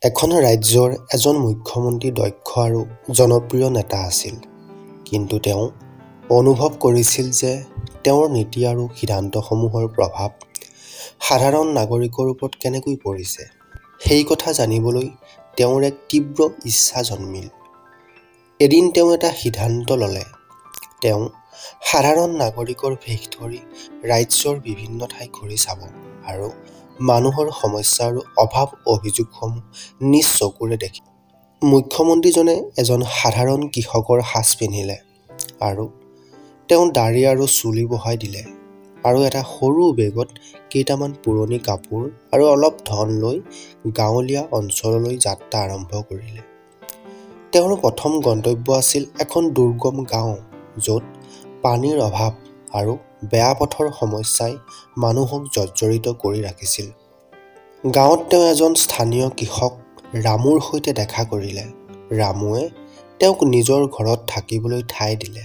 এখন ৰাজ্যৰ এজন মুখ্যমন্ত্ৰী দক্ষ আৰু জনপ্ৰিয় নেতা আছিল, কিন্তু তেওঁ অনুভৱ কৰিছিল যে তেওঁৰ নীতি আৰু সিদ্ধান্তসমূহৰ প্ৰভাৱ সাধাৰণ নাগৰিকৰ ওপৰত কেনেকৈ পৰিছে সেই কথা জানিবলৈ তেওঁৰ এক তীব্ৰ ইচ্ছা জন্মিল। এদিন তেওঁ এটা সিদ্ধান্ত ল'লে। তেওঁ সাধাৰণ নাগৰিকৰ ভেশ ধৰি ৰাজ্যৰ বিভিন্ন ঠাই ঘূৰি চাব আৰু মানুহৰ সমস্যা আৰু অভাৱ অভিযোগসমূহ নিজ চকুৰে দেখিব। মুখ্যমন্ত্ৰীজনে এজন সাধাৰণ কৃষকৰ সাজ পিন্ধিলে আৰু তেওঁ দাড়ি আৰু চুলি বঢ়াই দিলে আৰু এটা সৰু বেগত কেইটামান পুৰণি কাপোৰ আৰু অলপ ধন লৈ গাঁৱলীয়া অঞ্চললৈ যাত্ৰা আৰম্ভ কৰিলে। তেওঁৰ প্ৰথম গন্তব্য আছিল এখন দুৰ্গম গাঁও, য'ত পানীৰ অভাৱ আৰু বেয়া পথৰ সমস্যাই মানুহক জৰ্জৰিত কৰি ৰাখিছিল। গাঁৱত তেওঁ এজন স্থানীয় কৃষক ৰামুৰ সৈতে দেখা কৰিলে। ৰামুৱে তেওঁক নিজৰ ঘৰত থাকিবলৈ ঠাই দিলে।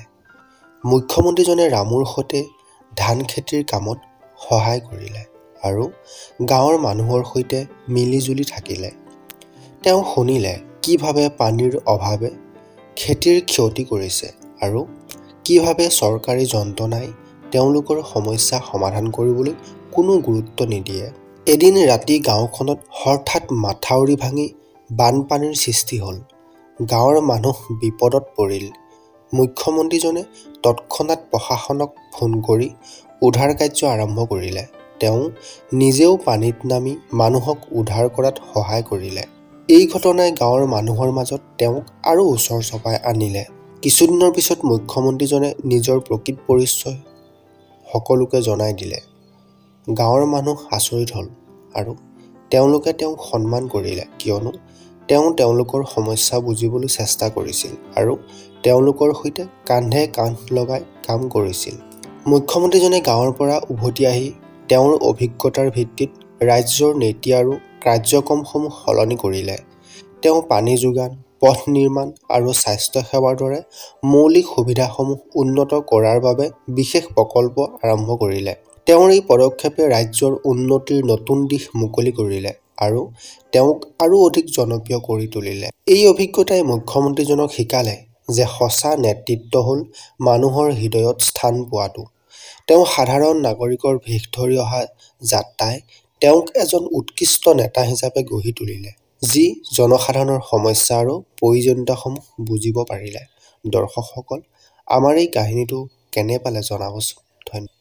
মুখ্যমন্ত্ৰীজনে ৰামুৰ সৈতে ধান খেতিৰ কামত সহায় কৰিলে আৰু গাঁৱৰ মানুহৰ সৈতে মিলিজুলি থাকিলে। তেওঁ শুনিলে কিভাৱে পানীৰ অভাৱে খেতিৰ ক্ষতি কৰিছে আৰু কিভাৱে চৰকাৰী যন্ত্ৰণাই তেওঁলোকৰ সমস্যা সমাধান কৰিবলৈ কোনো গুৰুত্ব নিদিয়ে। এদিন ৰাতি গাঁওখনত হঠাৎ মাথাউৰি ভাঙি বানপানীৰ সৃষ্টি হ'ল। গাঁৱৰ মানুহ বিপদত পৰিল। মুখ্যমন্ত্ৰীজনে তৎক্ষণাত প্ৰশাসনক ফোন কৰি উদ্ধাৰ কাৰ্য আৰম্ভ কৰিলে। তেওঁ নিজেও পানীত নামি মানুহক উদ্ধাৰ কৰাত সহায় কৰিলে। এই ঘটনাই গাঁৱৰ মানুহৰ মাজত তেওঁক আৰু ওচৰ চপাই আনিলে। কিছুদিনৰ পিছত মুখ্যমন্ত্ৰীজনে নিজৰ প্ৰকৃত পৰিচয় সকলোকে জনাই দিলে। গাঁৱৰ মানুহ আচৰিত হ'ল আৰু তেওঁলোকে তেওঁক সন্মান কৰিলে, কিয়নো তেওঁ তেওঁলোকৰ সমস্যা বুজিবলৈ চেষ্টা কৰিছিল আৰু তেওঁলোকৰ সৈতে কান্ধে কান্ধ লগাই কাম কৰিছিল। মুখ্যমন্ত্ৰীজনে গাঁৱৰ পৰা উভতি আহি তেওঁৰ অভিজ্ঞতাৰ ভিত্তিত ৰাজ্যৰ নীতি আৰু কাৰ্যক্ৰমসমূহ সলনি কৰিলে। তেওঁ পানী যোগান, পথ নিৰ্মাণ আৰু স্বাস্থ্যসেৱাৰ দৰে মৌলিক সুবিধাসমূহ উন্নত কৰাৰ বাবে বিশেষ প্ৰকল্প আৰম্ভ কৰিলে। তেওঁৰ এই পদক্ষেপে ৰাজ্যৰ উন্নতিৰ নতুন দিশ মুকলি কৰিলে আৰু তেওঁক আৰু অধিক জনপ্ৰিয় কৰি তুলিলে। এই অভিজ্ঞতাই মুখ্যমন্ত্ৰীজনক শিকালে যে সঁচা নেতৃত্ব হ'ল মানুহৰ হৃদয়ত স্থান পোৱাটো। তেওঁ সাধাৰণ নাগৰিকৰ ভেশ ধৰি অহা যাত্ৰাই তেওঁক এজন উৎকৃষ্ট নেতা হিচাপে গঢ়ি তুলিলে, যি জনসাধাৰণৰ সমস্যা আৰু প্ৰয়োজনীয়তাসমূহ বুজিব পাৰিলে। দৰ্শকসকল, আমাৰ এই কাহিনীটো কেনে পালে জনাবচোন। ধন্যবাদ।